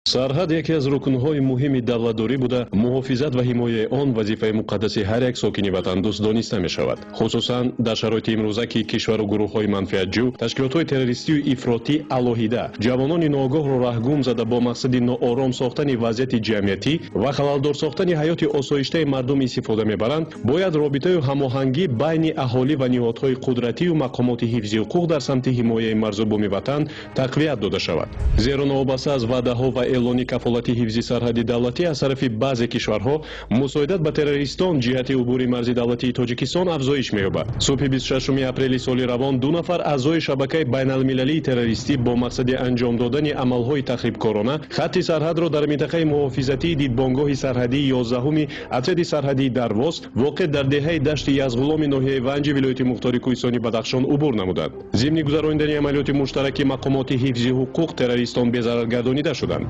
Сарҳад яке аз рукнҳои муҳими давлатдорӣ буда, муҳофизат ва ҳимояи он вазифаи муқаддаси ҳар як сокини ватандӯст дониста мешавад. Хусусан дар шароити имрӯза, ки кишвару гурӯҳҳои манфиатҷӯ, ташкилотҳои террористию ифротӣ алоҳида ҷавонони ноогоҳро раҳгум зада, бо мақсади ноором сохтани вазъияти ҷамъиятӣ ва халалдор сохтани ҳаёти осоиштаи мардум истифода мебаранд, бояд робитаю ҳамоҳангӣ байни аҳолӣ ва ниҳодҳои қудратию мақомоти ҳифзи ҳуқуқ дар самти ҳимояи марзу буми ватан тақвият дода шавад. Зеро новобаста аз ваъдаҳо ва эълони кафолати ҳифзи сарҳади давлатӣ аз тарафи баъзе кишварҳо, мусоидат ба террористон ҷиҳати убури марзи давлатии Тоҷикистон афзоиш меёбад. Субҳи 26 апрели соли равон ду нафар аъзои шабакаи байналмилалии террористӣ бо мақсади анҷом додани амалҳои тахрибкорона хатти сарҳадро дар минтақаи муҳофизатии дидбонгоҳи сарҳадии 11-уми отряди сарҳадии Дарвоз, воқеъ дар деҳаи Дашти Язғуломи ноҳияи Ванҷи вилояти мухтори Кӯҳистони Бадахшон, убур намуданд. Зимни гузаронидани амалиёти муштараки мақомоти ҳифзи ҳуқуқ террористон безарар гардонида шуданд.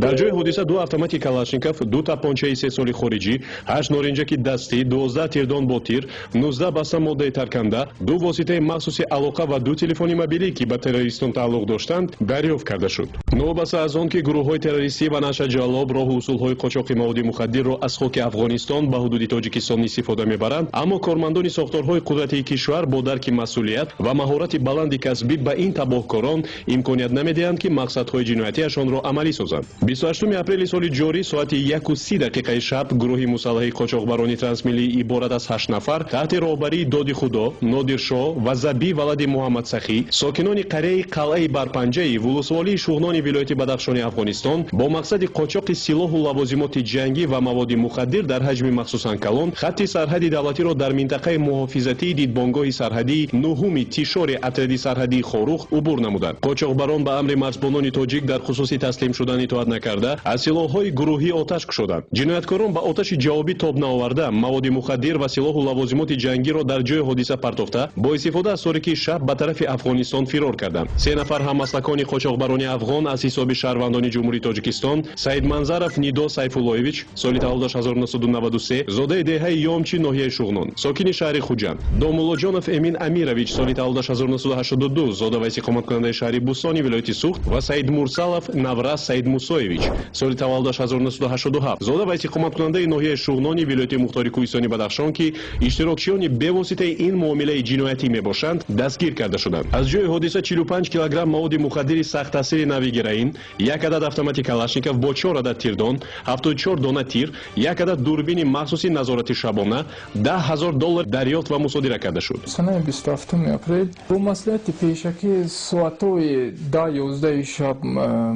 Дар ҷои ҳодиса ду автомати Калашников, ду тапончаи сесоли хориҷӣ, ҳашт норинҷаки дастӣ, 12 тирдон бо тир, 19 баста моддаи тарканда, ду воситаи махсуси алоқа ва ду телефони мобилӣ, ки ба террористон тааллуқ доштанд, дарёфт карда шуд. Новобаста аз он ки гурӯҳҳои террористӣ ва нашъаҷаллоб роҳу усулҳои қочоқи маводи мухаддирро аз хоки Афғонистон ба ҳудуди Тоҷикистон истифода мебаранд, аммо кормандони сохторҳои қудратии кишвар бо дарки масъулият ва маҳорати баланди касбӣ ба ин табоҳкорон имконият намедиҳанд, ки мақсадҳои ҷиноятиашонро амалӣ созанд. 28 апрели соли ҷорӣ соати 1:30 шаб гурӯҳи мусаллаҳи қочоқбарони трансмиллӣ иборат аз ҳашт нафар таҳти роҳбарии Доди Худо, Нодиршоҳ ва Забӣ валади Муҳаммадсахӣ, сокинони қарияи Қалъаи Барпанҷаи вулусволии Шуғнони вилояти Бадахшони Афғонистон, бо мақсади қочоқи силоҳу лавозимоти ҷангӣ ва маводи мухаддир дар ҳаҷми махсусан калон хатти сарҳади давлатиро дар минтақаи муҳофизатии дидбонгоҳи сарҳадии нуҳуми тишори отряди сарҳадии Хоруғ убур намуданд. Қочоқбарон ба амри марзбонони тоҷик дар хусуси таслим шудан итоат накарда, аз силоҳҳои гурӯҳӣ оташ кушоданд. Ҷинояткорон ба оташи ҷавобӣ тоб наоварда, маводи мухаддир ва силоҳу лавозимоти ҷангиро дар ҷои ҳодиса партофта, бо истифода аз торикии шаб ба тарафи Афғонистон фирор карданд. Се нафар ҳаммаслакони қочоқбарони афғон аз ҳисоби шаҳрвандони Ҷумҳурии Тоҷикистон: Саидманзаров Нидо Сайфуллоевич, соли таваллудаш 1993, зодаи деҳаи Ёмчи ноҳияи Шуғнон, сокини шаҳри Хуҷанд; Домуллоҷонов Эмин Амирович, соли таваллудаш 1982, зода ва истиқоматкунандаи шаҳри Бӯстони вилояти Суғд; ва Саидмурсалов Навраз Саидмусоевич, соли таваллудаш 1987, зода ва истиқоматкунандаи ноҳияи Шуғнони вилояти мухтори Кӯҳистони Бадахшон, ки иштирокчиёни бевоситаи ин муомилаи ҷиноятӣ мебошанд, дастгир карда шуданд. Аз ҷои ҳодиса 45 килограмм маводи мухаддири сахттаъсири нави героин, як адад автомати Калашников бо чор адад тирдон, 74 дона тир, як адад дурбини махсуси назорати шабона, 10 000 доллар дарёфт ва мусодира карда шуд. Санаи 27 апрел бо маслиҳати пешакӣ соатҳои 10-11 шаб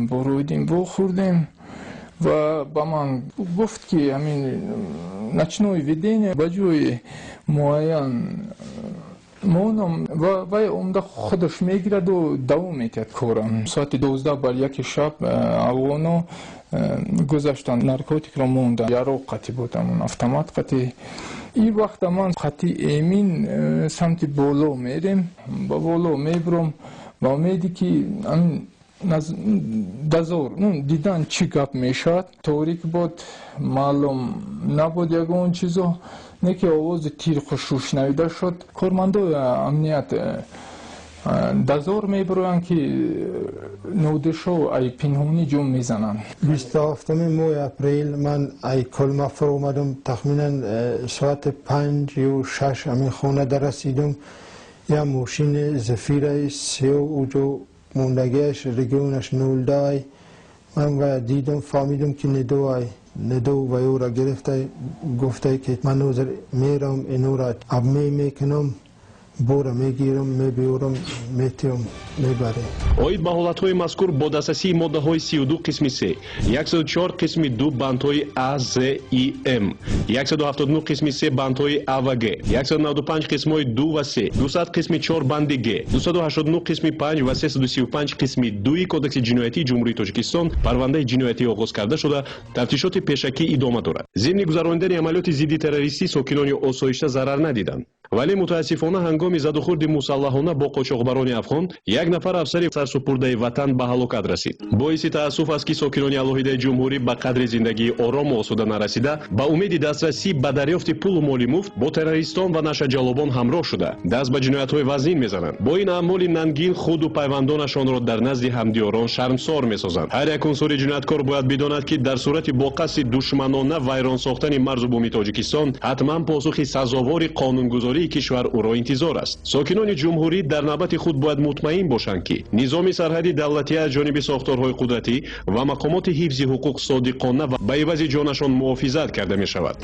бо Рӯйдин вохӯрдем ва ба ман гуфт, ки ҳамин ночное видение ба ҷои муайян монам ва вай омда худаш мегираду давом метиҳад корам. Соати 11:58 шаб афғоно гузаштанд, наркотикро монданд, яроқ қатӣ буд, ҳамон автомат қатӣ. Ин вақта ман қатӣ Эмин самти боло мерем, ба боло мебурам ба умеде ки дозор дидан чӣ гап мешавад. Торик буд, маълум набуд ягон чизо, не ки овози тир хушу шунавида шуд. Кормандои амният дозор мебуроянд, ки Нодиршоҳ ай пинҳонӣ ҷон мезананд. 27-уми моҳи апрел ман ай Кулмафр омадам. Тахминан соати 5 ё 6 ҳамин хона дарасидам. Як мошини Зафираи сиёҳ уҷо мондагиаш, регионаш 02-ай. Ман ва дидам, фаҳмидам, ки Нидоай. Нидо ва ӯра гирифта, гуфта, ки ман ҳозир мерам, инора обмен мекунам. Бора мегирам, мебиёрам, метиём, мебарем. Оид ба ҳолатҳои мазкур бо дастрасии моддаҳои 32 қисми 3, 104 қисми 2 бандҳои а, з, и, м, 179 қисми 3 бандҳои а ва г, 195 қисмҳои 2 ва 3, 200 қисми 4 банди г, 289 қисми 5 ва 335 қисми 2 Кодекси ҷиноятии Ҷумҳурии Тоҷикистон парвандаи ҷиноятӣ оғоз карда шуда, тафтишоти пешакӣ идома дорад. Зимни гузаронидани амалиёти зидди террористӣ сокинони осоишта зарар надиданд, вале мутаассифона ҳангоми задухӯрди мусаллаҳона бо қочоқбарони афғон як нафар афсари сарсупурдаи ватан ба ҳалокат расид. Боиси таассуф аст, ки сокинони алоҳидаи ҷумҳурӣ ба қадри зиндагии орому осуда нарасида, ба умеди дастрасӣ ба дарёфти пулу моли муфт бо террористон ва нашаҷаллобон ҳамроҳ шуда, даст ба ҷиноятҳои вазнин мезананд. Бо ин аъмоли нангин худу пайвандонашонро дар назди ҳамдиёрон шармсор месозанд. Ҳар як унсури ҷинояткор бояд бидонад, ки дар сурати бо қасди душманона вайрон сохтани марзу буми Тоҷикистон ҳатман посухи сазовори қонунгузории кишвар ӯро интизор аст. Сокинони ҷумҳурӣ дар навбати худ бояд мутмаин бошанд, ки низоми сарҳади давлатӣ аз ҷониби сохторҳои қудратӣ ва мақомоти ҳифзи ҳуқуқ содиқона ва ба ивази ҷонашон муҳофизат карда мешавад.